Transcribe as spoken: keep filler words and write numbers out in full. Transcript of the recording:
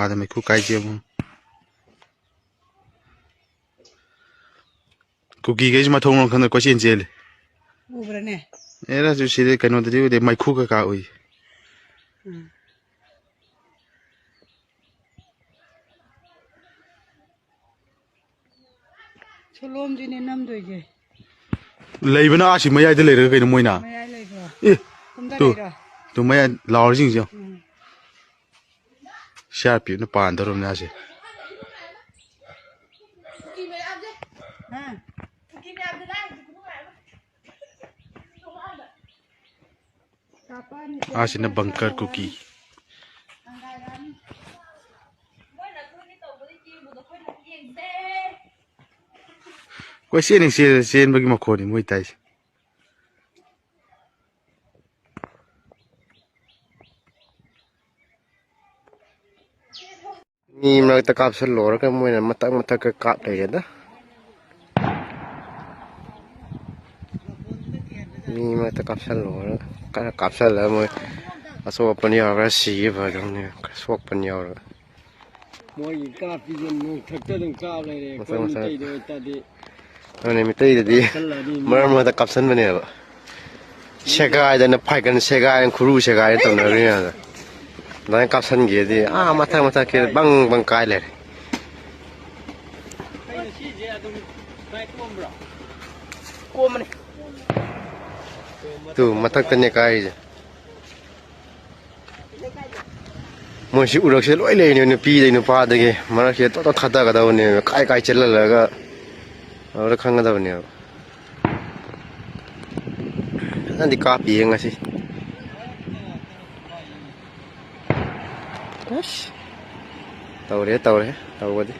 ꯑꯥꯗ ꯃꯩꯈꯨ ꯀꯥꯏ ꯆꯦꯟꯕ꯫ ꯀꯨꯀꯤꯈꯩꯁꯤ ꯃꯊꯣꯡ ꯃꯔꯝ ꯈꯪꯗꯅ ꯀꯣꯏꯆꯦꯟ ꯆꯦꯜꯂꯤ꯫ ꯎꯕ꯭ꯔꯅꯦ? ꯑꯦꯔꯥꯁꯨ ꯁꯤꯗ ꯀꯩꯅꯣꯗꯗꯤ ꯎꯗꯦ, ꯃꯩꯈꯨ ꯀꯩꯀꯥ ꯎꯏ꯫ ꯎꯝ꯫ ꯁꯣꯂꯣꯝꯁꯤꯅꯦ ꯅꯝꯗꯣꯏꯁꯦ꯫ ꯂꯩꯕꯅ ꯑꯥꯁꯤ ꯃꯌꯥꯏꯗ ꯂꯩꯔꯒ ꯀꯩꯅꯣ ꯃꯣꯏꯅ? ꯃꯌꯥꯏ ꯂꯩꯕ꯭ꯔꯣ? ꯑꯦ, ꯀꯨꯝꯗ ꯇꯨ, ꯂꯩꯔꯣ? ꯇꯨ ꯃꯌꯥꯏ ꯂꯥꯎꯔꯤꯁꯤꯡꯁꯦ ꯌꯦꯡꯉꯣ꯫ ꯎꯝ꯫ C R P ꯑꯦꯐꯅ ꯄꯥꯟꯗꯧꯔꯕꯅꯦ ꯑꯥꯁꯦ꯫ ꯍꯥ? ꯑꯥꯁꯤꯅ ꯕꯪꯀꯔ ꯀꯨꯀꯤ꯫ ꯀꯣꯏꯆꯦꯟ ꯆꯦꯟ-, ꯆꯦꯟꯕꯒꯤ ꯃꯈꯣꯟꯅꯤ ꯃꯣꯏ ꯇꯥꯏꯁꯦ꯫ ꯃꯤ ꯃꯔꯛꯇ ꯀꯥꯞꯁꯜꯂꯨꯔꯒ ꯃꯣꯏꯅ ꯃꯊꯛ ꯃꯊꯛꯇ ꯀꯥꯞ ꯂꯩꯔꯦꯗ꯫ ꯃꯤ ꯃꯔꯛꯇ ꯀꯥꯞꯁꯜꯂꯨꯔꯒ, ꯈꯔ ꯀꯥꯞꯁꯜꯂꯒ ꯃꯣꯏ ꯑꯁꯣꯛ ꯑꯄꯟ ꯌꯥꯎꯔꯒ ꯁꯤꯈꯤꯕ ꯑꯗꯨꯝꯅꯦ, ꯑꯁꯣꯛ ꯑꯄꯟ ꯌꯥꯎꯔꯒ꯫ ꯃꯣꯏꯒꯤ ꯀꯥꯞꯄꯤꯁꯦ ꯅꯣꯡꯊꯛꯇ ꯑꯗꯨꯝ ꯀꯥꯞ ꯂꯩꯔꯦ꯫ ꯃꯊꯛ ꯑꯩꯈꯣꯏ ꯃꯊꯛ꯫ ꯃꯩꯇꯩꯗ ꯑꯣꯏꯇꯥꯔꯗꯤ ꯑꯗꯨꯅꯦ, ꯃꯤꯇꯩꯗꯗꯤ ꯀꯥꯞꯁꯜꯂꯗꯤ ꯃꯤ ꯃꯔꯛ ꯃꯔꯛꯇ ꯀꯥꯞꯁꯟꯕꯅꯦꯕ꯫ ꯁꯦꯒꯥꯏꯗꯅ ꯐꯥꯏꯒꯟ ꯁꯦꯒꯥꯏ, ꯈꯨꯔꯨ ꯁꯦꯒꯥꯏ ꯇꯧꯅꯔꯤ ꯃꯌꯥꯝꯗꯣ꯫ ꯑꯗꯨꯃꯥꯏꯅ ꯀꯥꯞꯁꯟꯒꯦꯗꯤ ꯑꯥ ꯃꯊꯛ ꯃꯊꯛꯀꯤ ꯕꯪ ꯕꯪ ꯀꯥꯏ ꯂꯩꯔꯦ꯫ ꯀꯣꯝꯕꯅꯤ꯫ ꯇꯨ ꯃꯊꯛꯇꯅꯦ ꯀꯥꯏꯔꯤꯁꯦ꯫ ꯃꯣꯏꯁꯤ ꯎꯔꯛꯁꯦ ꯂꯣꯏ ꯂꯩꯔꯤꯅꯦ, ꯅꯨꯄꯤꯗꯩ ꯅꯨꯄꯥꯗꯒꯤ꯫ ꯃꯔꯛꯁꯤꯗ ꯇꯣꯞ ꯇꯣꯞ ꯊꯥꯗꯒꯗꯕꯅꯦꯕ, ꯀꯥꯏ ꯀꯥꯏ ꯆꯦꯜꯍꯜꯂꯒ ꯑꯗꯨꯗ ꯈꯪꯒꯗꯕꯅꯦꯕ꯫ ꯐꯖꯅꯗꯤ ꯀꯥꯞꯄꯤꯌꯦ ꯉꯁꯤ꯫ ꯑꯁ, ꯇꯧꯔꯦ, ꯇꯧꯔꯦ, ꯇꯧꯕꯗꯤ꯫